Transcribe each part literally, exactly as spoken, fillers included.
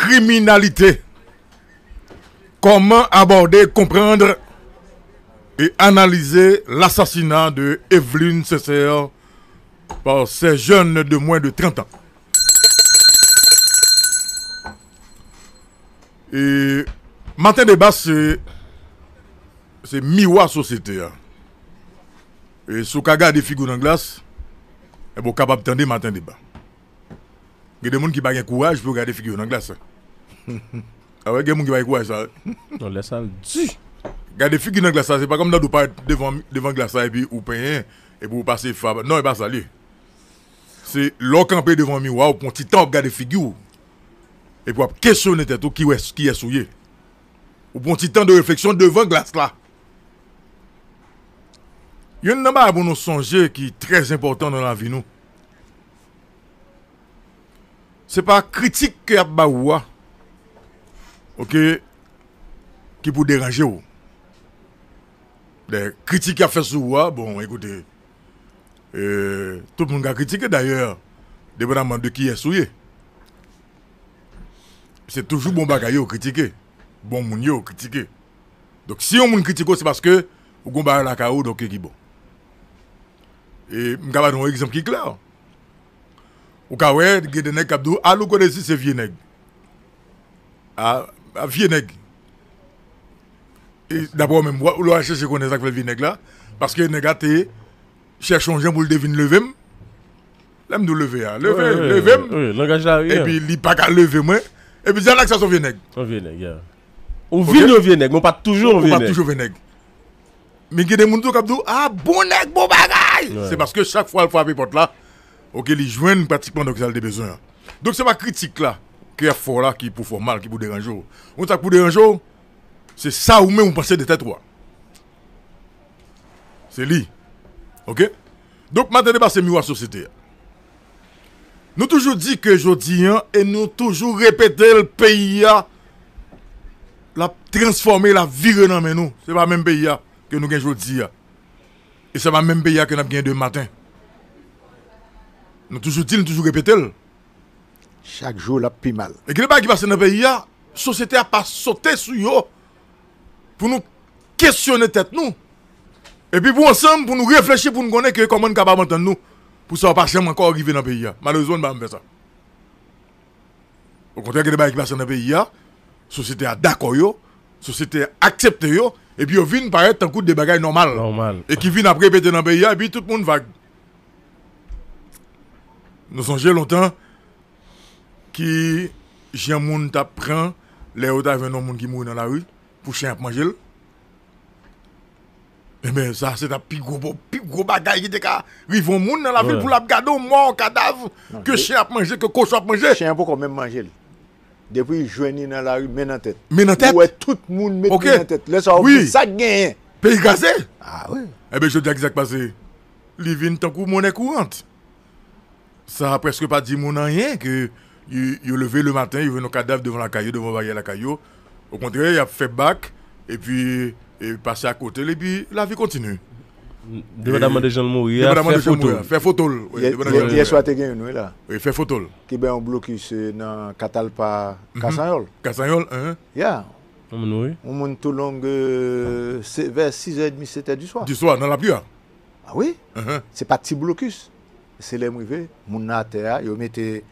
criminalité. Comment aborder, comprendre et analyser l'assassinat de Evelyne Sincère par ces jeunes de moins de trente ans? E Maten Deba se, se miwa sosyete a. E si w ka gade figi w nan glas, e ben, w kapab tande Maten Deba. Gen de moun ki pa gen kouraj pou yo gade figi yo nan glas. A wè, gen moun ki pa gen kouraj sa. Non, lè sa l di. Gade figi nan glas la, se pa kòm nan dou parèt devan, devan glas la epi ou penyen, epi ou pase fa. Non, e pa sa l ye. Se lè w kanpe devan miwa, w pran ti tan w ap gade figi w. Epi w ap kesyone tèt ou ki wè kiyès ou ye. Ou pran ti tan de refleksyon devan glas la. Youn nan bagay pou nou sonje ki trè enpòtan nan lavi nou, se pa kritik ke y ap ba ou a, oke, ki pou deranje w. Lè kritik y ap fè sou ou a, bon, ekoute, e, tout moun ka kritike dayè, depandaman de kiyès ou ye. Se toujou bon bagay yo kritike, bon moun yo kritike. Donk, si yon moun kritike w, se paske ou gon bagay lakay ou, donk, ki bon. E m ka ba nou yon egzanp ki klè. Ou ka wè, gen de nèg k ap di w, "Al ou kote si se vye nèg." A, a vye nèg. E daprè w menm, w, w al chèche konnen sa k fè l vye nèg la. Paske nèg la te chèche yon jan pou l te vin leve m. Lè m di w leve a, leve, wi, wi, leve m. Wi, langaj la, wi. Epi li pa ka leve mwen. Epi di, "Nèg sa se yon vye nèg." Yon vye nèg, yeah. Ou vin yon vye nèg, men w pa t toujou yon vye nèg. Ou pa t toujou vye nèg. Men gen de moun tou k ap di w, "Ah, bon nèg, bon bagay!" Wi. Se paske chak fwa l frape pòt la, oke, li jwenn pratikman donk sa l te bezwen an. Donk se pa kritik la ke y ap fè w la ki pou fè w mal, ki pou deranje w. Ou konn sa k pou deranje w? Se sa ou menm ou panse de tèt ou a. Se li. Oke? Donk, Maten Deba se miwa sosyete a. Nou toujou di ke jodi an, e nou toujou repete l, peyi a, l ap transfòme, l ap vire nan men nou. Se pa menm peyi a ke nou gen jodi a. E se pa menm peyi a ke n ap gen demen maten. Nou toujou di l, nou toujou repete l. Chak jou, l ap pi mal. E gen de bagay ki pase nan peyi a, sosyete a pa sote sou yo pou nou kesyone tèt nou. Epi pou ansanm, pou nou reflechi, pou nou konnen ke kòman n kapab antann nou, pou sa pa janm ankò rive nan peyi a. Malerezman, n pa janm fè sa. Okontrè, gen de bagay ki pase nan peyi a, sosyete a dakò yo, sosyete a aksepte yo, epi yo vin parèt tankou de bagay nòmal. Nòmal. E ki vin ap repete nan peyi a, epi tout moun vag. Nou sonje lontan ki jan moun t ap pran lè yo ta jwenn yon moun ki mouri nan lari pou chen ap manje l. Ebyen, sa se t ap pi gwo, pi gwo bagay ki te ka rive yon moun nan lavi l, wi, pou l ap gade yon mò, yon kadav, non, ke chen ap manje, ke kochon ap manje. Chen an poko menm manje l. Depi l jwenn li nan lari, men nan tèt. Men nan tèt? Ou wè tout moun met men nan tèt. Lè sa a, ou di, sa k genyen? Peyi kraze. Ah wi. Ebyen, jodi a, ki sa k pase? Li vin tankou monè kourant. Sa prèske pa di moun anyen ke yo, yo leve le maten, yo jwenn yon kadav devan lakay yo, devan baryè lakay yo. Okontrè, y ap fè bak, epi, e pase akote l, epi lavi kontinye. Depandaman de jan l mouri a, depandaman de jan l mouri a, fè foto l. Wi, yè, depandaman de jan l mouri a. Yè swa te gen youn, wi, la. Wi, fè foto l. Ki bay yon blokis, e, nan Katalpa, mhm, Kasanyòl. Kasanyòl, hein? Ya. Yon moun mouri? Yon moun tou long, e, se vè sis è edmi, sèt è di swa. Di swa, nan lapli a. Ah wi? Mhm. Se pa ti blokis. Se lè m rive, moun nan atè a, yo mete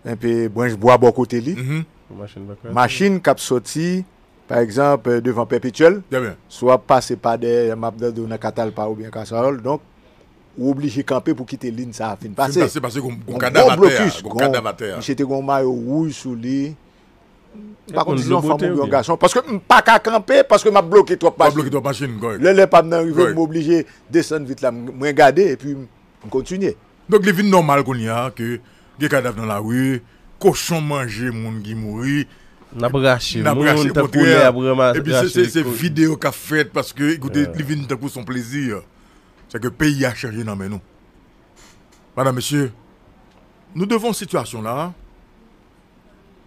enpe branch bwa bò kote li. Mhm. Machin pa kraze. Machin k ap soti, pa egzanp, devan Pèpetyèl. Trè byen. Si w ap pase pa dèyè, m ap tande w nan Katalpa oubyen Kasanyòl. Donk, ou oblije kanpe pou kite liy sa a fin pase. Fin pase, paske gon, gon kadav atè a, gon kadav atè a. Misye te gon mayo wouj sou li. M pa konn si se yon fanm oubyen yon gason. Paske m pa ka kanpe, paske m ap bloke twòp machin. W ap bloke twòp machin, kòrèk. Lè, lè pa m nan rive, m oblije desann vit la, m, mwen gade, epi m kontinye. Donk, li vin nòmal kounye a ke gen kadav nan lari, kochon manje moun ki mouri. N ap rache moun, tankou lè y ap ranmase, epi se, se, se videyo k ap fèt, paske, ekoute, li vin tankou se yon plezi. Sèke peyi a chanje nan men nou. Madam, mesye, nou devan yon sitiyasyon la,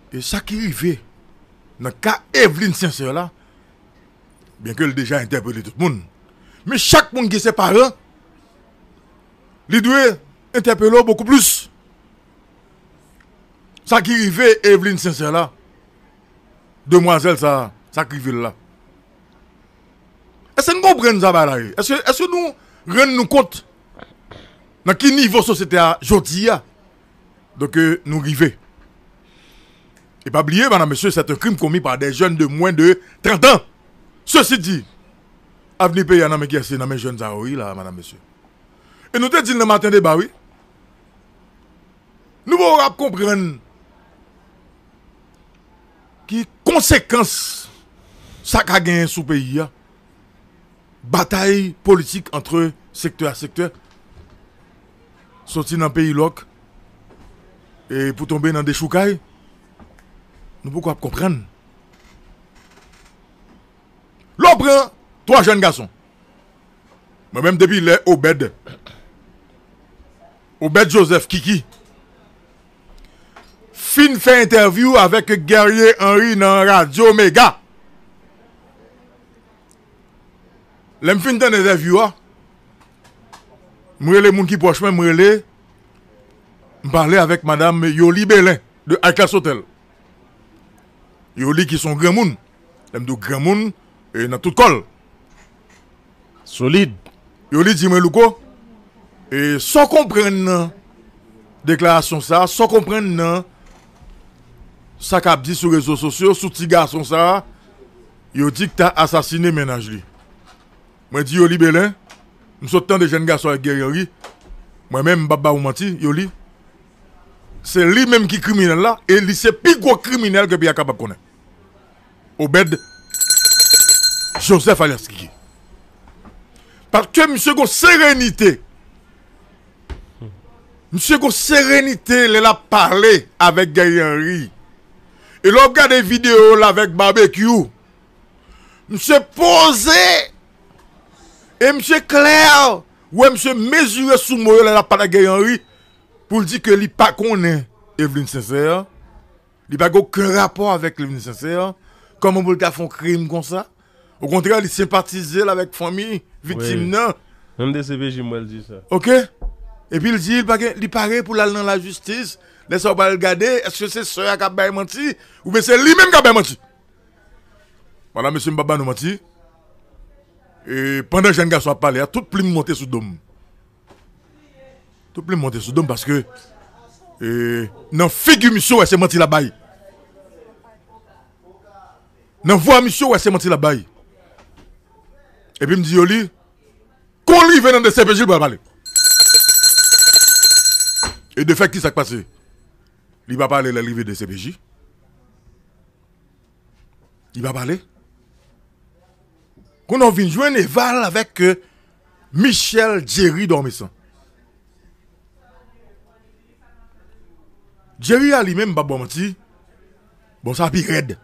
e sa ki rive nan ka Evelyne Sincère la, byen ke l deja entèpele tout moun, men chak moun ki se paran, li dwe entèpele w bokou plis. Sa ki rive Eveline Sincère la, demwazèl sa, sa k rive l la. Èske n konprann sa bagay la ye? Èske, èske nou rann nou kont nan ki nivo sosyete a jodi a? Donk, euh, nou rive. E pa bliye, madam, mesye, c'est un crime commis par des jeunes de moins de trente ans. Ceci dit, avni peyi a nan men kiyès? Nan men jèn sa yo, wi, la, madam, mesye. E nou te di l nan maten deba, wi. Nou poko ap konprann ki konsekans sa ka genyen sou peyi a. Batay politik ant sektè a sektè, soti nan peyi lòk e pou tonbe nan dechoukay, nou poko ap konprann. Lè w pran twa jèn gason, mwen menm depi lè Obed, Obed Joseph Kiki, fin fè entèvyou avèk Guerrier Henry nan Radyo Mega. Lè m fin tande entèvyou a, m rele moun ki pwòch mwen, m rele, m pale avèk madam Yoli Belen de High Class Hotel. Yoli ki se yon granmoun. Lè m di w granmoun, e nan tout kò l. Solid. Yoli di mwen, Louko, e sa w konprann nan deklarasyon sa, sa w konprann nan sa k ap di sou rezo sosyo sou ti gason sa, yo di k ta asasine mennaj li. Mwen di Yoli Belen, m sot tande jèn gason avèk Guerrier Henry, mwen menm m p ap ba ou manti, Yoli, se li menm ki kriminèl la, e li se pi gwo kriminèl ke peyi a kapab konnen. Obed Joseph alyas Kiki. Paske misye gon serenite. Misye gon serenite lè l ap pale avèk Guerrier Henry. E lè w ap gade videyo l avèk Babekyou, misye poze. E misye klè. Ou wè misye mezire sou mo yo lè l ap pale ak Guerrier Henry pou l di ke li pa konnen Eveline Sincère. Li pa gen okenn rapò avèk Livni Sensè. Kòman pou l ta fè yon krim konsa? Okontrè, li senpatize l avèk fanmi viktim nan. Menm D C P J m wè l di sa. Oke? Epi l di l pa gen, li pare pou l al nan lajistis. Lè sa w pral gade, èske se sè a k ap bay manti? Oubyen se li menm k ap bay manti? Vwala, mesye, m p ap ba nou manti. E pandan jèn gason ap pale a, tout plim monte sou do m. Tout plim monte sou do m paske, e, nan figi misye, w wè se manti l ap bay. Nan vwa misye, w wè se manti l ap bay. Epi m di yo li, kon l rive nan D C P J, l pral pale. E de fèt, ki sa k pase? Li pa pale lè l rive D C P J. Li pa pale. Kounye a w vin jwenn Eval avèk, euh, Michel Jerry Dormesson. Jerry a li menm, m p ap ba w manti. Bon, sa pi rèd.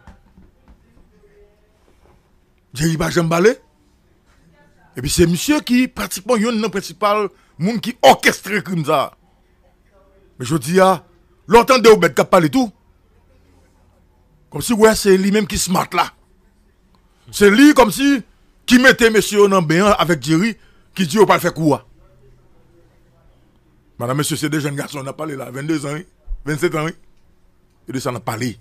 Jerry pa janm pale. Epi se misye ki pratikman yonn nan prensipal moun ki òkestre krim sa a. Men jodi a, lè w tande Obed k ap pale tou, kòmsi w wè se li menm ki smart la. Se li kòmsi ki mete mesye yo nan ben an avèk Jerry, ki di yo pral fè kou a. Madanm, mesye, se de jèn gason n ap pale la, vennde zan, wi, vennsetan, wi. E de sa n ap pale.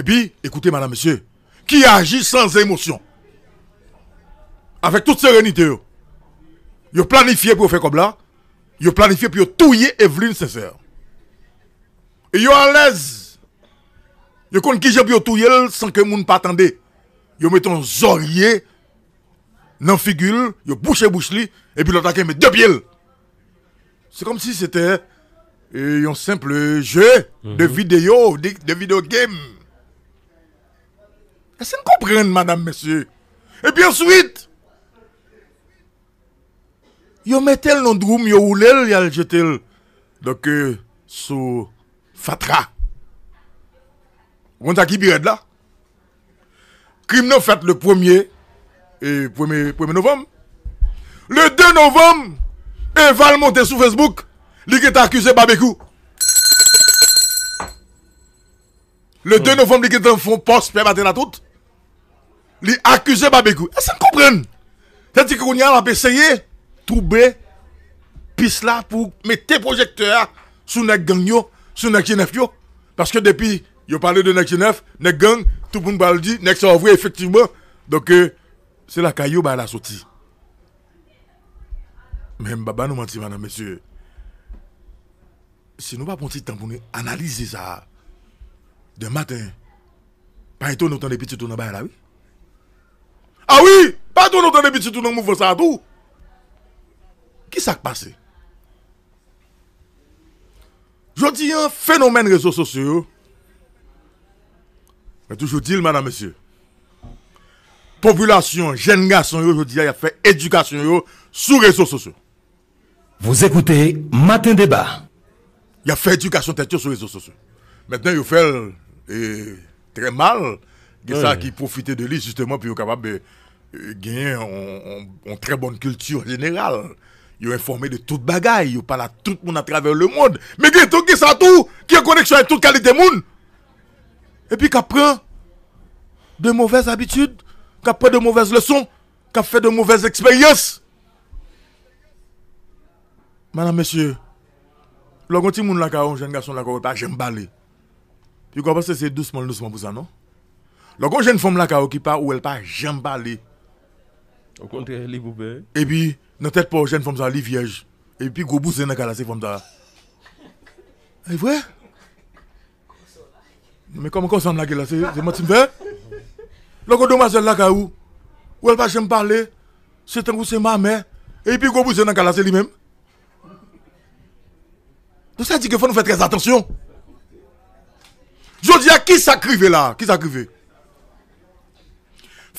Epi, ekoute, madanm, mesye, ki aji san emosyon. Avèk tout serenite yo. Yo planifye pou yo fè kòb la. Yo planifye pou yo touye Eveline Sincère. E yo alèz. Yo konn kijan pou yo touye l san ke moun pa tande. Yo mete yon zòrye nan figi l, yo bouche bouch li, epi lòt la kenbe de pye l. Se kòmsi se te, e, yon senp je de videyo, de, de video game. Èske n konprann, madanm, mesye? Epi answit, yo mete l nan dwoum, yo woule l, y al jete l. Donk, e, sou fatra. Ou konn sa ki pi rèd la? Krim nan fèt le premye, e, premye, premye novanm. Le de novanm, Eval monte sou Facebook, li gentan akize Babekyou. Le de novanm, li gentan fè yon pòs pè maten la tout. Li akize Babekyou. Èske n konprann? Sètadi ke kounye a, l ap eseye twoube pis la pou mete pwojektè a sou nèg gang yo, sou nèg G nèf yo. Paske depi yo pale de nèg G nèf, nèg gang, tout moun pral di nèg sa yo vre efektivman. Donk, euh, se lakay yo bagay la soti. Men m pa ba nou manti, madanm, mesye. Si nou pa pran ti tan pou nou analize sa, demen maten, pa etone w tande pitit ou nan bagay la, wi. A wi, pa etone w tande pitit ou nan mouvman sa a tou. Ki sa k pase? Jodi a, fenomèn rezo sosyo yo, mwen toujou di l, madanm, mesye, popilasyon, jèn gason yo, jodi a, y ap fè edikasyon yo sou rezo sosyo. Vous écoutez Matin Débat. Y ap fè edikasyon tèt yo sou rezo sosyo. Mentnan, yo fè l, e, trè mal. Gen sa ki pwofite de li, jisteman, pou yo kapab, e, e, genyen yon, yon, yon trè bòn kilti jeneral. Yo enfòme de tout bagay, yo pale a tout moun atravè lemonn. Men gen tou, gen sa tou, ki an koneksyon avèk tout kalite moun. Epi k ap pran de movèz abitid, k ap pran de movèz leson, k ap fè de movèz eksperyans. Madanm, mesye, lè w gen yon timoun lakay ou, yon jèn gason lakay ou, pa janm pale. Piga w panse se dousman, dousman pou sa, non? Lè w gen yon jèn fanm lakay ou ki pa, ou wè l pa janm pale. Okontrè, li pou pè. Epi, nan tèt pa w, jèn fanm sa, li vyèj. Epi, pi gwo bouzen nan kay la, se fanm sa. E vre? Men kòman konsa m lage la, se, se manti m fè? Lè w gen demwazèl lakay ou, ou wè l pa janm pale, se tankou se mamè, epi pi gwo bouzen nan kay la, se li menm. Donk, sa di ke fò nou fè trè atansyon. Jodi a, ki sa k rive la? Ki sa k rive?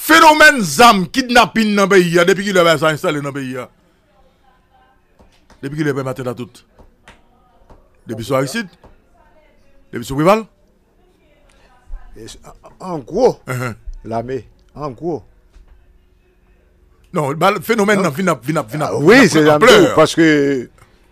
Fenomèn zam, kidnapin nan peyi a, depi kilè bagay sa enstale nan peyi a? Depi kilè pèmaten la tout? Depi sou Aristide? Depi sou Preval? E s-, an, an gwo, lame, an gwo. Non, ba, fenomèn nan vin ap, vin ap, vin ap, wi, vin ap se pran anplè. Paske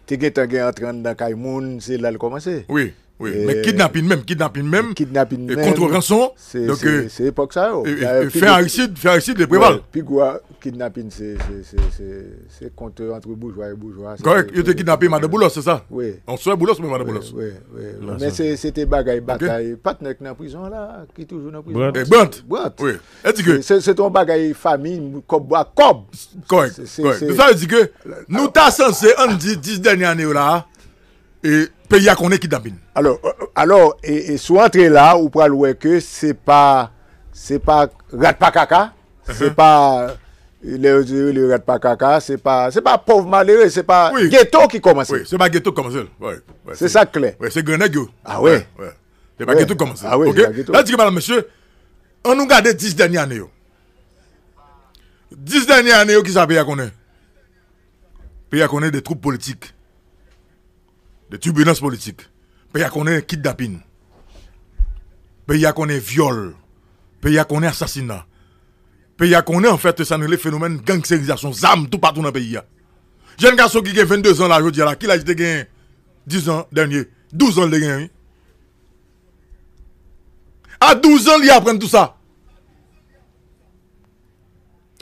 te gentan gen antre anndan kay moun, se la l kòmanse. Wi, wi. Men kidnapin menm, kidnapin menm, kidnapin e menm, kont ranson, se, donk, se, e, se epòk sa yo. E, e, dayè, e, pi fè gwo, Aristide, fè Aristide, e Preval. Pi gwo kidnapin, se, se, se, se, se kont antre boujwa e boujwa. Kòrèk, yo te kidnape madan Boulos, se sa? Wi. On sè Boulos, men madan Boulos. Wi, wi, wi. Men se, se te bagay batay patnè k nan prizon la, ki toujou nan prizon. Brant. E Brant. Brant. Wi. E di ke se, se, se te yon bagay fanmi, kòb bwa kòb. Kòrèk, kòrèk. Se, se, se sa yo di ke nou ta sanse, ann di, dis dènye ane yo la, e peyi a konnen kidnapin. Alò, alò, e, e si w antre la, ou pral wè ke se pa, se pa rat pa kaka, se pa, lè yo di rele rat pa kaka, se pa, se pa pòv malere, se pa geto ki kòmanse. Wi, se pa geto k kòmanse l. Wi, wi, se sa k klè. Wi, se grannèg yo. A wi. Wi, wi. Se pa geto k kòmanse. A wi, se pa geto. Lè di ke, madanm, mesye, ann nou gade dis dènye ane yo. Dis dènye ane yo, ki sa peyi a konnen? Peyi a konnen de twoub politik, de tibilans politik. Peyi a konnen kidnapin. Peyi a konnen vyòl. Peyi a konnen asasina. Peyi a konnen, anfèt, sa nou rele fenomèn gangsterizasyon, zam toupatou nan peyi a. Jèn gason ki gen venndezan la, jodi a la, ki laj li te genyen? Dizan dènye, douzan li te genyen, wi. A douzan, li aprann tou sa.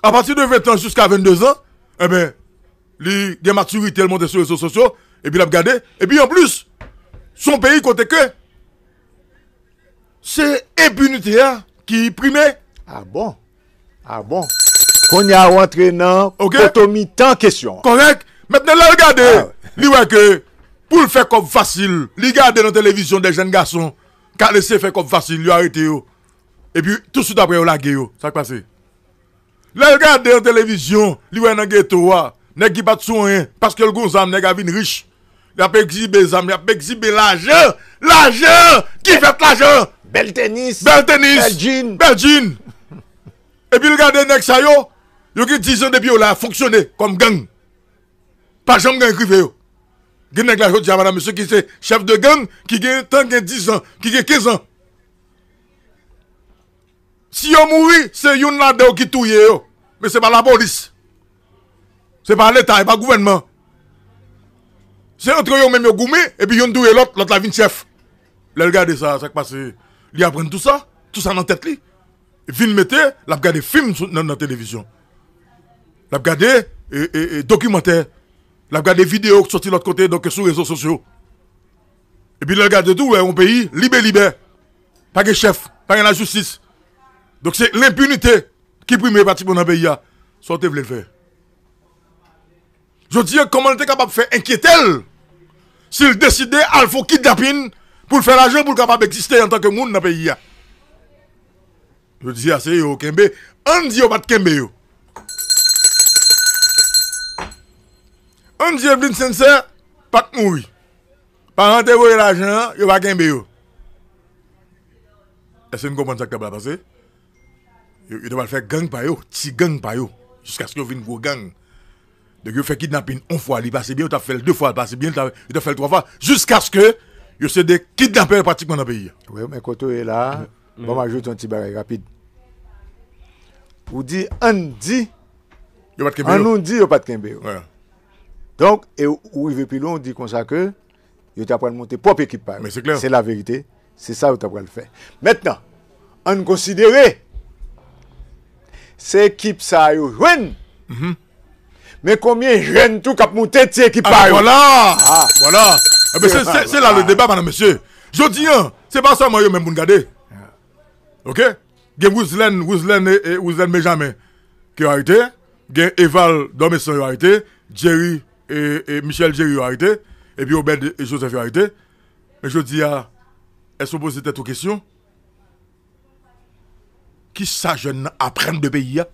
Apati de ventan jiska venndezan, enben, li gen matirite, l monte sou rezo sosyo, epi l ap gade. Epi anplis, se yon peyi kote ke se enpinite a ki prime. A bon? A bon? Kounye a, w antre nan poto mitan kesyon an. Kòrèk. Mentnan, lè l gade, li wè ke pou l fè kòb fasil, li gade nan televizyon de jèn gason k al eseye fè kòb fasil, yo arete yo. Epi, tousuit apre, yo lage yo. Sa k pase? Lè l gade nan televizyon, li wè nan geto a, nèg ki pa t sou anyen, paske l gon zam, nèg la vin rich. Y ap egzibe zam, y ap egzibe lajan. Lajan! Ki fèt lajan? Bèl tenis. Bèl tenis. Bèl djin. Bèl djin. Epi l gade nèg sa yo, yo gen dizan depi yo la fonksyone kòm gang. Pa janm gen rive yo. Gen nèg la jodi a, madanm, mesye, ki se chèf de gang, ki gen tan gen dizan, ki gen kenz an. Si yo mouri, se youn ladan yo ki touye yo. Men se pa lapolis. Se pa leta, se pa gouvènman. Se antre yo menm yo goumen, epi youn touye lòt, lòt la vin chèf. Lè l gade sa, sa k pase, li aprann tou sa, tou sa nan tèt li. Vin mete, l ap gade fim sou, nan, nan televizyon. L ap gade, e, e, e, dokimantè. L ap gade videyo k soti lòt kote, donk sou rezo sosyo. Epi lè l gade tou, wè yon peyi libelibè. Pa gen chèf, pa gen lajistis. Donk se lenpinite ki prime pratikman nan peyi a. Sa w te vle l fè? Jodi a, kòman l te kapab fè enkyete l si l deside al fè yon kidnapin pou l fè lajan, pou l kapab egziste antanke moun nan peyi a? Jodi a, se yo kenbe. Ann di yo pa t kenbe yo. Ann di Evelyne Sincère pa t mouri. Paran te voye lajan an, yo pa kenbe yo. Èske n konprann sa k t ap pase? Yo, yo te pral fè gang pa yo, ti gang pa yo, jiskaske yo vin gwo gang. Donk yo fè kidnapin yon fwa, li pase byen, yo t ap fè l de fwa, li pase byen, yo t ap fè l twa fwa, jiskaske yo se de kidnapè pratikman nan peyi a. Wi, men kote w ye la a, ban m ajoute yon ti bagay rapid. Ou di, ann di, Yo pa t kenbe yo. Ann nou di yo pa t kenbe yo. Donk, e ou rive pi lwen, ou di konsa ke yo ta pral monte pwòp ekip pa yo. Men se klè. Se laverite, se sa yo ta pral fè. Mentnan, ann konsidere se ekip sa yo jwenn. Men konbyen jèn tou k ap monte ti ekip pa yo? Vwala! Vwala! Ebyen, se, se, se la le deba, madam, mesye. Jodi a, se pa sèlman yo menm pou n gade. Oke? Gen Wouslèn, Wouslèn, e, e, Wouslèn Benjamin ke yo arete. Gen Eval Dormesson yo arete. Jerry, e, e, Michel Jerry yo arete. Epi Obed e Joseph yo arete. Men jodi a, èske w poze tèt ou kesyon? Kisa jèn nan aprann de peyi a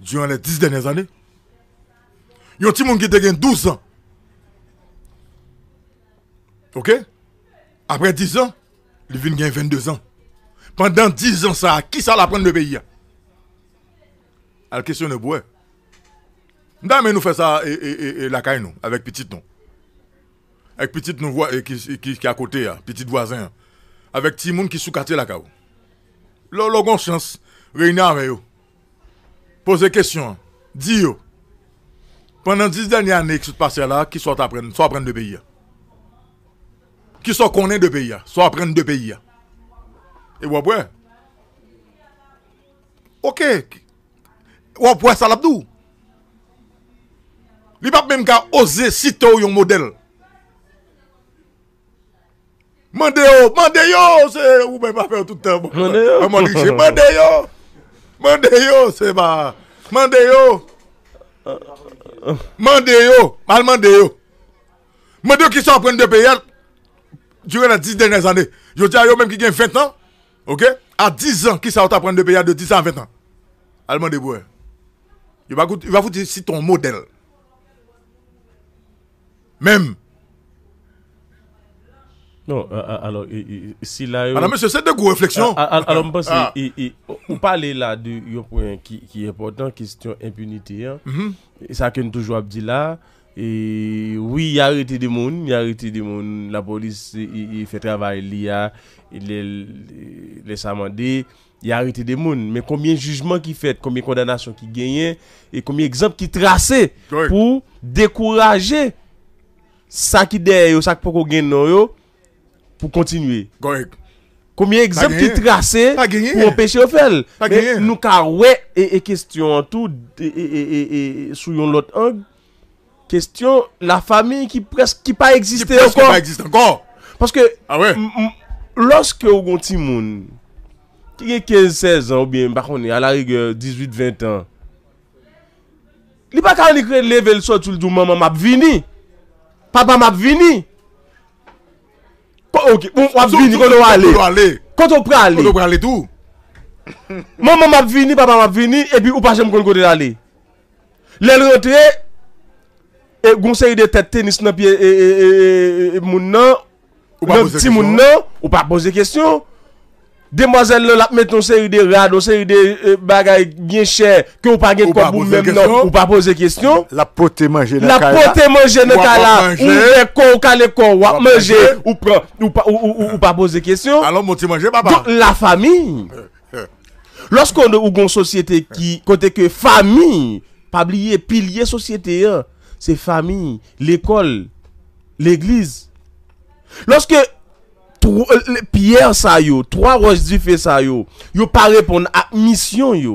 durant les dix dernières années? Yon timoun ki te gen douz an, oke? Apre diz an, li vin gen vennde zan. Pandan diz an sa a, kisa l aprann de peyi a? Al kesyone pou wè. M ta renmen nou fè sa e, e, e, e lakay nou, avèk pitit nou. Avèk pitit nou vwa, e, ki, ki, ki akote a, pitit vwazen an. Avèk timoun ki sou katye lakay ou. Lè, lè w gen chans, reyini avè yo. Poze kesyon an. Di yo, pandan dis dènye ane ki sot pase a la, kisa w t aprann, sa w aprann de peyi a? Kisa w konnen de peyi a? Sa w aprann de peyi a? E w ap wè. Oke. W ap wè sa l ap di w. Li p ap menm ka oze site w yon modèl. Mande yo, mande yo, se ou menm afè yo tout tan. Mande yo. Mande yo. Mande yo, se pa. Mande yo. Mande yo. Al mande yo. Mande yo kisa w aprann de peyi a durant les dix dernières années. Jodi a, yo menm ki gen ven an, oke? A diz an, kisa w t aprann de peyi a de diz a ven an? Al mande pou wè. Yo pa kout-, yo pa fouti site yon modèl. Menm. Non, a, a, alò, e, e, e, sila yo Madan, mesye, se de gwo refleksyon. A, a, alò, m panse, e, e, ou pale la de yon pwen ki, ki enpòtan, kesyon enpinite an. E sa ke n toujou ap di la, e, wi, y arete de moun, y arete de moun, lapolis, e, e, e, fè travay li a, e lè, lè sa mande, y arete de moun. Men konbyen jijman ki fèt, konbyen kondanasyon ki genyen, e konbyen egzanp ki trase pou dekouraje sa ki dèyè yo, sa k poko gen non yo, pou kontinye? Kòrèk. Konbyen egzanp ki trase pou anpeche yo fè l? Men nou ka wè e, e kesyon an tou e, e, e, e, e, sou yon lòt ang. Kesyon lafanmi ki prèske ki pa egziste ankò. Ki prèske pa egziste ankò. Paske m, m, lòske ou gon timoun ki gen kenz, sèz an oubyen, m pa konnen, alarigè, dizuit, ven an, li pa ka annik leve l sòti l di w, "Manman, m ap vini. Papa, m ap vini." Ko-, ok, bon, w ap vini, kote w ale? Kote w prale? Kote w prale tou? "Manman, m ap vini, papa, m ap vini," epi ou pa janm konn kote l ale. Lè l rantre, e gon seri de tèt tenis nan pye, e, e, e, e, e, moun nan, nan timoun nan, ou pa poze kesyon. Demwazèl nan, l ap mete yon seri de rad, yon seri de, e, bagay byen chè, ke ou pa gen kòb ou menm nan, ou pa poze kesyon. L ap pote manje nan kay la. L ap pote manje nan kay la. Ou ouvè kò w, kale kò w, w ap manje, ou pran, ou pa, ou, ou, ou, ou pa poze kesyon. Alò, monte manje, papa. Donk, lafanmi. Lòske w, ou gon sosyete ki, kote ke fanmi, pa bliye pilye sosyete an, se fanmi, lekòl, legliz. Lòske tw-, le, pyè sa yo, twa wòch dife sa yo, yo pa reponn ak misyon yo,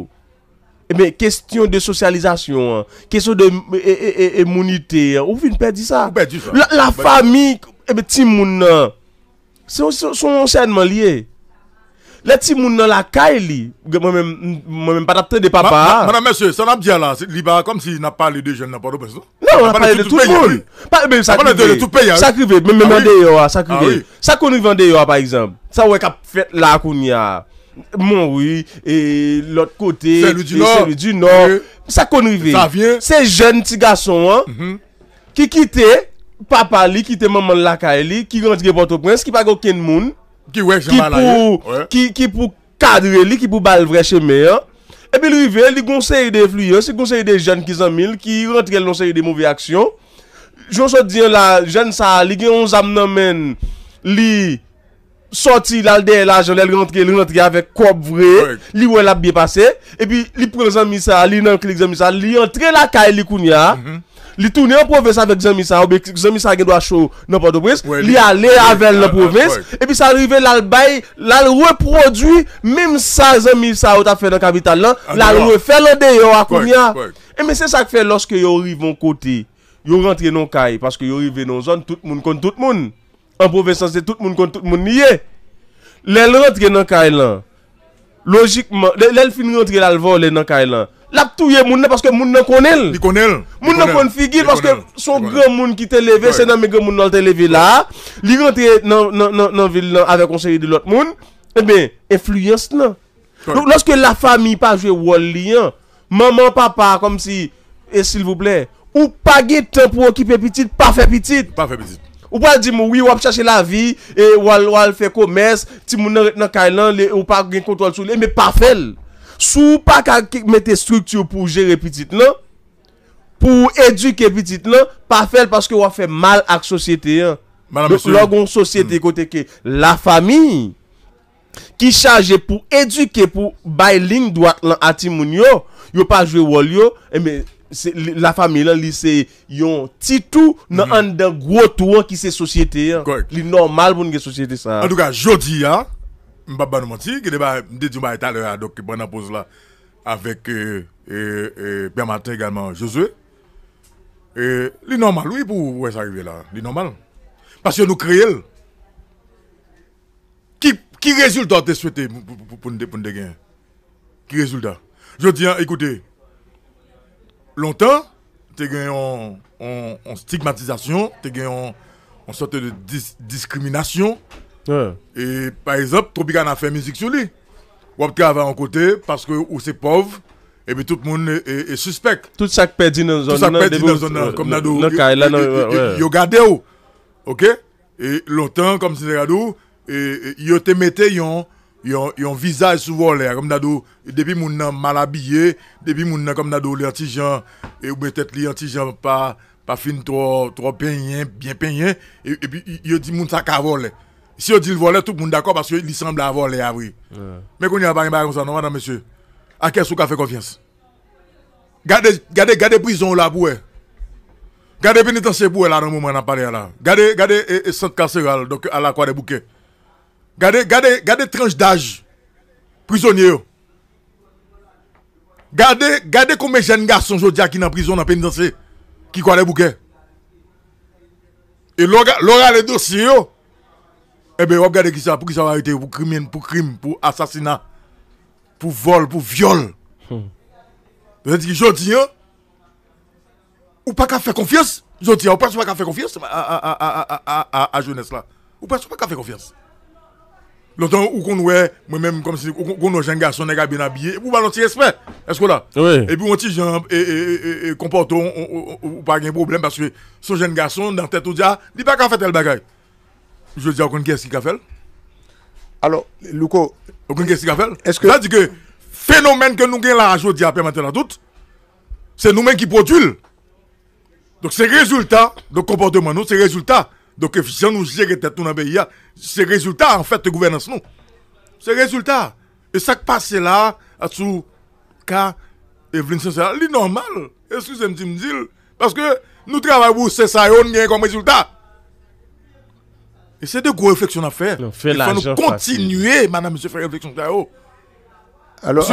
ebyen, kesyon de sosyalizasyon an, kesyon de, e, e, e, e, mounite an, ou vin pèdi sa. Ou pèdi sa. La, lafanmi, ebyen, timoun nan, Se yon, se, se yon ansèyman li ye. Lè timoun nan lakay li, mwen menm, mwen menm pa t ap tande papa a. Madan, mesye, sa n ap di a la, li pa kòmsi n ap pale de jèn nan Pòtoprens, non? Non, n ap pale de tout moun. Pa, men sa k rive, sa k rive, menm, menm andeyò a, sa k rive. Sa konn rive andeyò a, pa egzanp. Sa w wè k ap fèt la kounye a. Monwi, e lòt kote, Senlwi di Nò. Sa konn rive. Se jèn ti gason an ki kite papa li, kite manman l lakay li, ki rantre Pòtoprens, ki pa gen okenn moun ki pou, ki, ki pou kadre li, ki pou ba l vrè chemen an. Epi l rive, li gon seri de enfliyans, li gon seri de jèn ki zanmi l, ki rantre l nan seri de move aksyon. Jan w sot di an la, jèn sa a, li gen yon zam nan men l, li sòti, l al dèyè lajan, lè l rantre, l rantre avèk kòb vre, li wè l ap byen pase, epi li pran zanmi sa a, li nan klik zanmi sa a, li antre lakay li kounye a, li tounen an pwovens avèk zanmi sa a, oubyen zanmi sa a gen dwa cho nan Pòtoprens, li ale avè l nan pwovens, epi sa rive, l al bay, l al repwodui menm sa zanmi sa yo t ap fè nan kapital lan, l al refè l andeyò a kounye a. Ebyen, se sa k fè lòske yo rive yon kote, yo rantre nan yon kay, paske yo rive nan yon zòn, tout moun konn tout moun. An pwovens lan, se tout moun konn tout moun li ye. Lè l rantre nan kay lan, lojikman, lè, lè l fin rantre, l al vòlè nan kay lan, l ap touye moun nan paske moun nan konnen l. Li konnen l. Moun nan konn figi l paske se yon granmoun ki te leve, se nan men granmoun nan l te leve la. Li rantre nan, nan, nan, nan vil lan avèk yon seri de lòt moun. Ebyen, enfliyans lan. Donk, lòske lafanmi pa jwe wòl li an, manman, papa, kòmsi, e silvouplè, ou pa gen tan pou okipe pitit, pa fè pitit. Pa fè pitit. Ou pral di m, wi, w ap chache lavi, e w al, w al fè komès, timoun nan ret nan kay lan, li, ou pa gen kontwòl sou li, men pa fè l. Si w pa ka ke-, mete estrikti pou w jere pitit lan, pou w edike pitit lan, pa fè l paske w ap fè mal ak sosyete an. Donk, lè w gen yon sosyete kote ke lafanmi ki chaje pou edike, pou bay liy dwat lan a timoun yo, yo pa jwe wòl yo, enben, se, li, lafanmi lan, li se yon ti tou nan anndan gwo tou an ki se sosyete an. Li nòmal pou n gen sosyete sa a. Antouka, jodi a, m p ap ba nou manti, gen de bagay, m te di yon bagay talè a, donk, pandan poz la, avèk, e, e, e, Pè Maten egalman, Josué. E, li nòmal, wi, pou w wè sa rive la. Li nòmal. Paske nou kreye l. Ki, ki rezilta w te swete pou, pou, pou, pou n te, pou n te genyen? Ki rezilta? Jodi a, ekoute, lontan, te gen yon, yon, yon stigmatizasyon, te gen yon, yon sòt de dis-, diskriminasyon. E, pa egzanp, Tropicana fè mizik sou li. W ap travay yon kote paske ou se pòv, epi tout moun e, e, e sispèk. Tout sa k pèdi nan zòn nan, depi w, nan kay la, yo gade w. Oke? E lontan, kòmsi te gade w, e, e, yo te mete yon, yon, yon vizaj sou vòlè a. Kòm ta di w, depi moun nan mal abiye, depi moun nan, kòm ta di w, li an ti jan, e, oubyen tèt li an ti jan pa, pa fin twò, twò penyen, byen penyen, e, epi y-, yo di moun sa ka vòlè. Si yo di l vòlè, tout moun dakò paske li sanble a vòlè a vre. Men kounye a, pa gen bagay konsa non, madanm, mesye. A kiyès ou ka fè konfyans? Gade, gade, gade prizon yo la pou wè. Gade penitansye pou wè la nan moman n ap pale a la. Gade, gade, e, e, sant kaseral, donk, a la Kwadèboukè. Gade, gade, gade tranch daj prizonye yo. Gade, gade konbyen jèn gason jodi a ki nan prizon, nan penitansye, ki Kwadèboukè. E lè w ga-, lè w rale dosye yo, enben, w ap gade kisa, poukisa yo arete yo pou krim, pou krim, pou asasina, pou vòl, pou vyòl. Sa vle di ki jodi a, ou pa ka fè konfyans. Jodi a, ou prèske pa ka fè konfyans a, a, a jenès la. Ou prèske pa ka fè konfyans. Lontan, ou konn wè, mwen menm, kòmsi, ou konn, konn wè jèn gason, nèg a byen abiye, epi ou ba l yon ti respè. Èske w la? Epi yon ti jan, e, e, e, e, e, konpòte w, ou, ou, ou, ou pa gen pwoblèm, paske se yon jèn gason, nan tèt ou di, a, li pa ka fè tèl bagay. Jodi a, ou konn kiyès ki ka fè l? Alò, Louko, ou konn kiyès ki ka fè l? Èske sa di ke fenomèn ke nou gen la a jodi a, pèmèt la tout, se nou menm ki pwodui l. Donk, se rezilta, donk, konpòteman nou, se rezilta. Donk, jan nou jere tèt nou nan peyi a, se rezilta, anfèt, gouvènans nou. Se rezilta. E sa k pase la a, sou ka Evelyne Sincère, li nòmal. Eskize m si m di l. Paske nou travay pou se sa yo n genyen kòm rezilta. E se de gwo refleksyon n ap fè. E fò nou kontinye, madanm, mesye, fè refleksyon sa yo. Alò,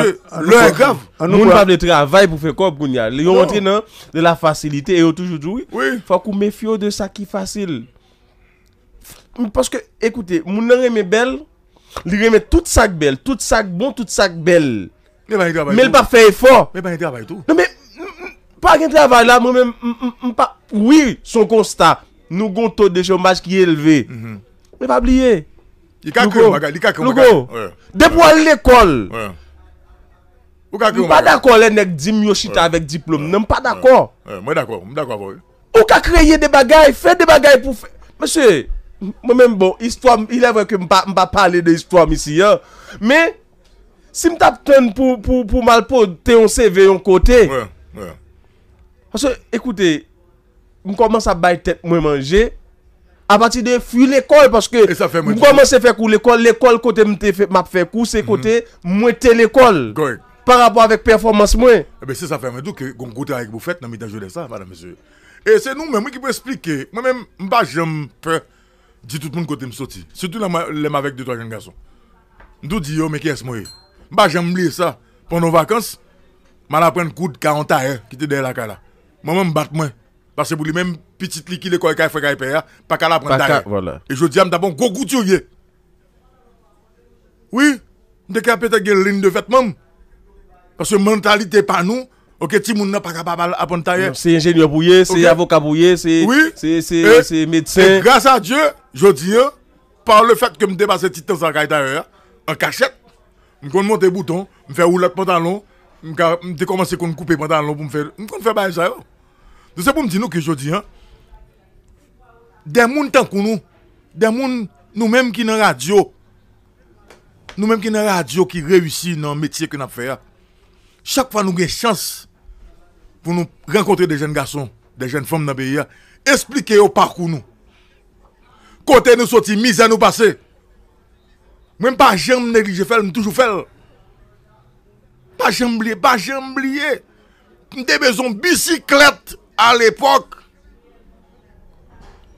lè a grav. Moun pa vle travay pou fè kòb kounye a. Yo rantre nan de la fasilite e yo toujou di w, wi, fòk ou mefye w de sa ki fasil. m- paske, ekoute, moun nan renmen bèl, li renmen tout sa k bèl, tout sa k bon, tout sa k bèl. Men pa gen travay Men l tou. p ap fè efò. Men pa gen travay tou. Non, men m- m- pa gen travay la, mwen menm, m- m- m pa. Wi, se yon konsta. Nou gon to de chomaj ki elve. Men pa bliye. Li ka Louko, kreye yon bagay, li ka kreye yon Louko, bagay. depi w al lekòl, Wi. Ou ka kreye m yon pa bagay. dakò lè nèg di m yo chita avèk diplòm nan, m pa dakò. Wi, mwen dakò, m dakò avè w. Ou ka kreye de bagay, fè de bagay pou fè. Mesye, mwen menm, bon, istwa m, il est vrai ke m pa, m pa pale de istwa m isi an, men si m t ap tann pou, pou, pou m al pote yon C V yon kote, Wi, wi. Paske, ekoute, m kòmanse ap bay tèt mwen manje apati de fwi lekòl, paske E sa fè mwen m di- kòmanse fè kou lekòl, lekòl kote m te fè, m ap fè kou, se kote mwen te lekòl Kòrèk. pa rapò avèk pèfòmans mwen. Ebyen, se sa fè mwen di w ke gon gwo travay ki pou fèt nan mitan jenès la, madanm, mesye. E se nou menm, wi, ki pou esplike. Mwen menm, m pa janm pè di tout moun kote m soti. Sitou lè m, lè m avèk de twa jèn gason. M tou di yo, men kiyès mwen ye. M pa janm bliye sa. Pandan vakans, m al aprann koud ka yon tayè ki te dèyè lakay la. Manman m bat mwen. Paske pou li menm, pitit li ki lekòl kay frè kay pè a, pa ka al aprann Pa ka, tayè. Vwala. E jodi a, m t ap yon gwo koutye. Wi, m te ka petèt gen liy de vètman m. Paske mantalite pa nou, oke, timoun nan pa kapab al aprann tayè. Se enjenyè pou ye, se Ok. avoka pou ye, se Wi. se se E- se E medsen. gras a Dye, jodi an, pa le fèt ke m te pase ti tan sa kay tayè a, an kachèt, m konn monte bouton, m fè woulèt pantalon, m ka, m te kòmanse konn koupe pantalon pou m fè, m konn fè bagay sa yo. Donk se pou m di nou ke jodi an, de moun tankou nou, de moun nou menm ki nan radyo, nou menm ki nan radyo ki reyisi nan metye ke n ap fè a, chak fwa nou gen chans pou nou rankontre de jèn gason, de jèn fanm nan peyi a, esplike yo pakou nou. Kote nou soti, mizè nou pase. Mwen m pa janm neglije fè l, m toujou fè l. Pa janm bliye, pa janm bliye. M te bezwen yon bisiklèt alepòk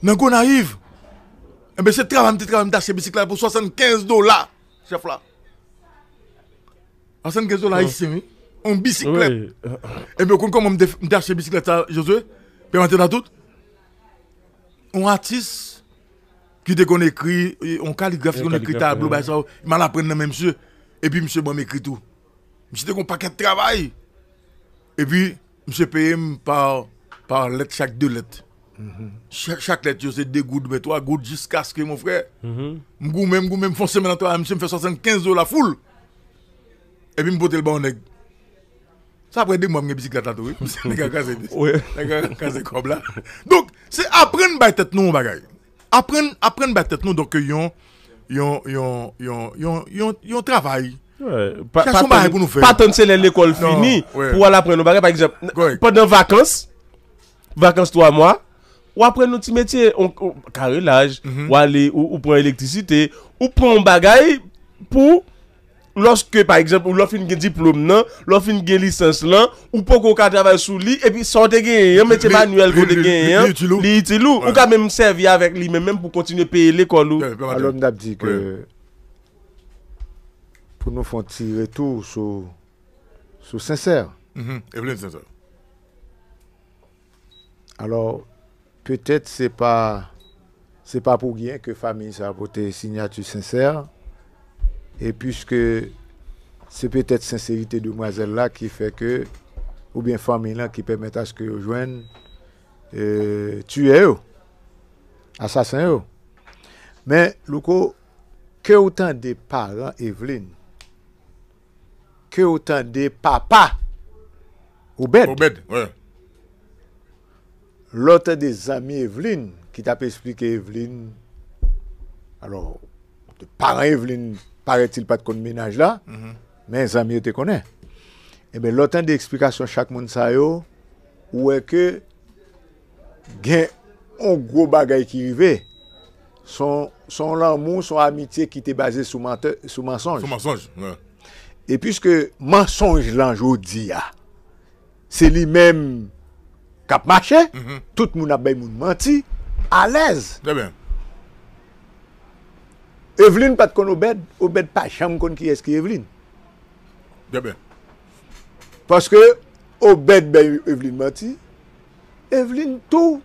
nan Gonayiv. Enben, se travay m te travay, m te achte bisiklèt pou swasannkenz dola, chèf la. Swasannkenz dola ayisyen, wi. Yon bisiklèt. Wi. Enben, ou konn kòman m te, m te achte bisiklèt sa, Josue? Pèmèt la tout. Yon atis ki te konn ekri, yon kaligraf ki Yon konn ekri kaligraf, tablo, wi. Bagay sa yo, m al aprann nan men misye. Epi misye ban m ekri tou. Misye te gon pakèt travay. Epi misye peye m pa, pa lèt, chak de lèt. Chak, chak lèt yo se de goud, men twa goud, jiskaske, mon frè, m goumen, m goumen, m fè yon semèn nan travay, misye m fè swasannkenz dola full. Epi m pote l ba yon nèg. Sa apre de mwa m gen bisiklèt la tou, wi. Nèg la kraze, Wi. Nèg la kraze kòb la. Donk, se aprann bay tèt nou yon bagay. Aprann, aprann bay tèt nou, donk, yon, yon, yon, yon, yon, yon, yon travay. Wi. Pa- Chèche pa yon bagay tann- pou nou fè. Pa tann se lè lekòl Non, fini wi. pou al aprann yon bagay. Pa egzanp, Kòrèk. pandan vakans, vakans twa mwa, w aprann yon ti metye, on, on, karelaj, Mhm. w ale, ou, ou pran elektrisite, ou pran yon bagay pou, lòske, pa egzanp, ou lè w fin gen diplòm nan, lè w fin gen lisans lan, ou poko ka travay sou li, epi sa w te genyen an, metye Li- manyèl ke w li- te li- genyen li an, itil ou. Li itil ou. Wi. Ou ka menm sèvi avèk li menm, menm pou kontinye peye lekòl ou. Wi, wi, Alò, m t ap di ke Wi. pou nou fè yon ti retou sou, sou Sensè. Mhm. Evelyn Sensè. Alò, petèt se pa se pa pou byen ke fanmi sa pote siyati Sensè. E piske se petèt senserite demwazèl la ki fè ke, oubyen fanmi lan ki pèmèt aske yo jwenn e, tiyè yo, asasen yo. Men, Louko, ke w tande paran Evelyn, ke w tande papa Obed, Obed, wi. Lè w tande zanmi Evelyn ki t ap esplike Evelyn, alò, paran Evelyn, parètil, pa t konn mennaj la, men zanmi yo te konnen. Ebyen, lè w tande eksplikasyon chak moun sa yo, ou wè ke gen yon gwo bagay ki rive. Se yon, se yon lanmou, se yon amitye ki te baze sou mantè, sou mansonj. Sou mansonj, wi. E piske mansonj lan jodi a, se li menm k ap mache, tout moun ap bay moun manti, alèz. Trè byen. Evelyn pa t konn Obed, Obed pa janm konn kiyès ki Evelyn. Trè byen. Paske Obed bay Evelyn manti, Evelyn tou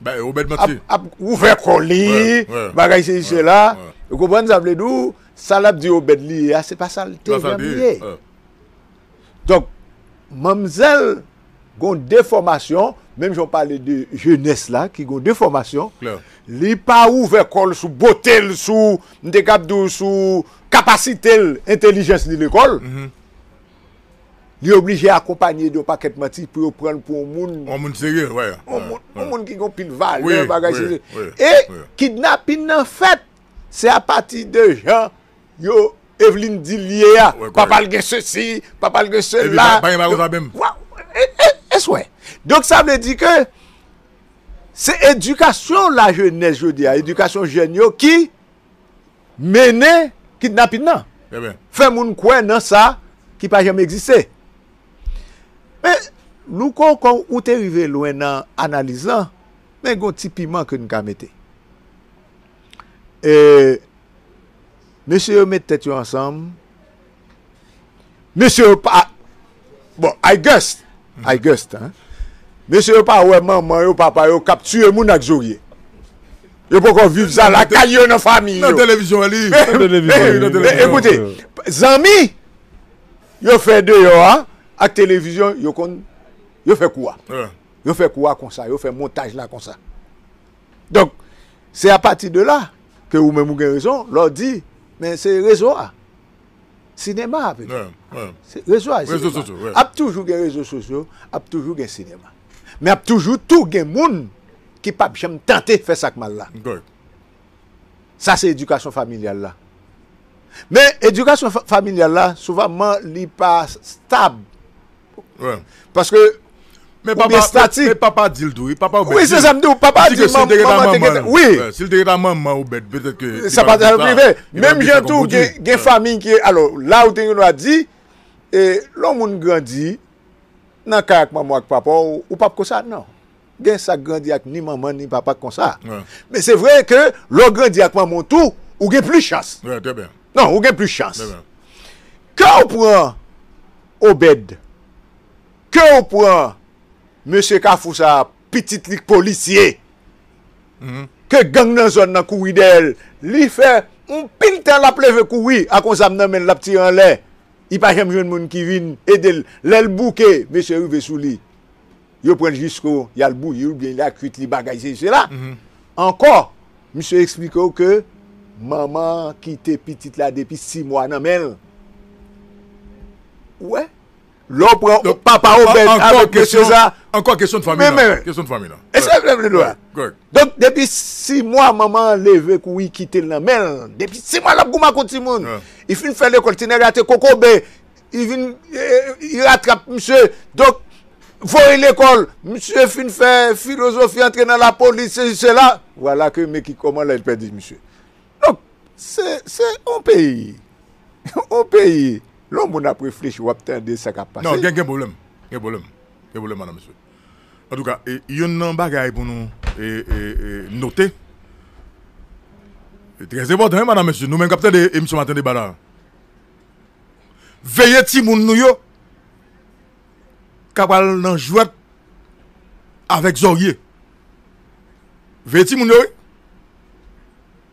ap, ap ouvè kò li, bagay se sela. Ou konprann sa m vle di w? Sa l ap di Obed li ye a, se pa sa l te janm ye. Donk, manmzèl gon defòmasyon, menm jan w pale de jenès la ki gon defòmasyon, li pa ouvè kò l sou bote l, sou, m te kab di w, sou kapasite l, entèlijans li lekòl. Li oblije akonpanye de yon pakèt manti pou yo pran l pou yon moun. Yon moun serye, wi. Yon moun, yon moun ki gen pil valè, bagay serye. E kidnapin nan fèt, se apati de jan yo Evelyn di l ye a. Papa l gen sesi, papa l gen sela. Epi pa, pa gen bagay konsa menm. Eswè. Donk sa vle di ke se edikasyon lajenès jodi a, edikasyon jèn yo ki mennen kidnapin nan. Fè moun kwè nan sa ki pa janm egziste. Men, Louko, kòm ou te rive lwen nan analiz lan, men gon ti piman ke n ka mete. E, mesye yo met tèt yo ansanm. Mesye yo pa, bon, I guess, I guess, hein. Mesye yo pa wè manman yo, papa yo k ap tiye moun ak zorye. Yo poko viv sa lakay yo, nan fanmi yo. Nan televizyon li. Nan televizyon. Ekoute, zanmi yo fè deyò a ak televizyon, yo konn, yo fè kou a. Yo fè kou a konsa, yo fè montaj la konsa. Donk, se apati de la ke ou menm ou gen rezon, lè w di, men se rezo a. Sinema a, petèt. Se rezo a, sinema. Ap toujou gen rezo sosyo, ap toujou gen sinema. Men ap toujou tou gen moun ki p ap janm tante fè sa k mal la. Sa se edikasyon familyal la. Men edikasyon fa-, familyal la, souvamman, li pa stab. Paske, men papa, men papa di l tou, wi, papa Obed. Wi, se sa m di w, papa di manman te gentan, wi. Si l te gentan manman Obed, petèt ke sa pa t ap rive. Menm jan tou, gen, gen fanmi ki, alò, la ou te gen dwa di, e, lè yon moun grandi nan kay ak manman w ak papa w, ou p ap konsa, non. Gen sa k grandi ak ni manman ni papa k konsa. Men se vre ke lè w grandi ak manman w tou, ou gen plis chans. Non, ou gen plis chans. Ke w pran Obed, ke w pran mesye Kafou sa, pitit li k polisye, ke gang nan zòn nan kouri dèyè l, li fè yon pil tan l ap leve kouri ak yon zam nan men l, l ap tire anlè. Li pa janm jwenn moun ki vin ede l. Lè l bouke, mesye rive sou li. Yo pran l jisko, y al bouyi l oubyen y al kwit li bagay sesi sela. Ankò, misye eksplike w ke manman an kite pitit la depi sis mwa nan men l. Ou wè? Lè w pran papa Obed avèk mesye sa. Ankò kesyon fanmi nan. Kesyon fanmi nan. Donk, depi sis mwa, manman an leve kouri kite l nan men l. Depi sis mwa, l ap goumen ak yon timoun. Li fin fè lekòl, ti nèg la te kokobe. Li vin, e, li ratrap misye. Donk, voye lekòl. Misye fin fè filozofi, antre nan lapolis, sesi, sela. Vwala ke men ki kòman la, li pèdi misye. Donk, se, se yon peyi. Yon peyi. Lè yon moun ap reflechi, w ap tande sa k ap pase. Non, gen, gen pwoblèm. Gen pwoblèm. Gen pwoblèm, madanm, mesye. Antouka, e, youn nan bagay pou nou, e, e, e, note. E trè enpòtan, wi, madanm, mesye. Nou menm k ap tande emisyon Maten Deba la. Veye timoun nou yo k ap al nan jwèt avèk zòrye. Veye timoun yo, wi.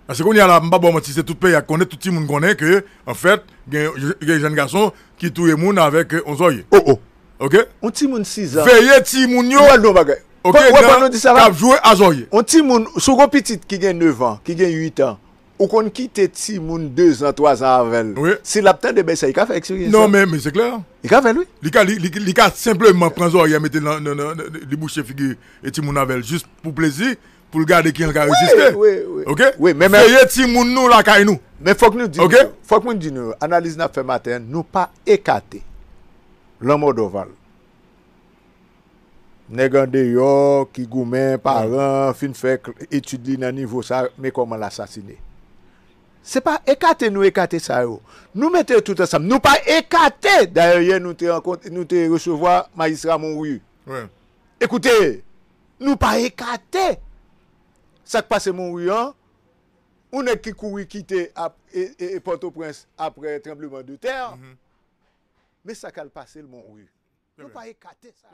Paske kounye a la, m p ap ba w manti, se tout peyi a konnen, tout timoun konnen ke, anfèt, gen, gen jèn gason ki touye moun avèk, e, yon zòrye. Oh, oh. Oke? Yon timoun sis an. Veye timoun yo. Ou pral di yon bagay. Oke, w ap di sa la? K ap jwe a zòrye. Yon timoun, si w gon pitit ki gen nèf an, ki gen uit an, ou konn kite timoun de zan, twa zan avè l. Wi. Si l ap tande bèy sa, li ka fè eksperyans sa. Non, men, men se klè. Li ka fè l, wi. Li ka, li, li, li ka senpleman pran zòrye, mete l nan, nan, nan, nan, li bouche figi e timoun avè l, jis pou plezi, pou l gade kijan l ka reziste. Wi, wi, wi. Oke? Wi, men, men veye timoun nou lakay nou. Men fòk nou di nou, fòk nou di nou, analiz n ap fè maten an, nou pa ekate lanmò Dorval. Nèg andeyò ki goumen, paran, fin fè k-, etid li nan nivo sa, men kòman l asasine. Se pa ekate nou ekate sa yo. Nou mete yo tout ansanm. Nou pa ekate. Dayè, yè, nou te rankont-, nou te resevwa majistra Monwi. Wi. Ekoute, nou pa ekate sa k pase Monwi an. Yon nèg ki kouri kite ap, e, e, e Pòtoprens apre tranbleman de tè. Men sa k al pase l Monwi. Nou pa ekate sa.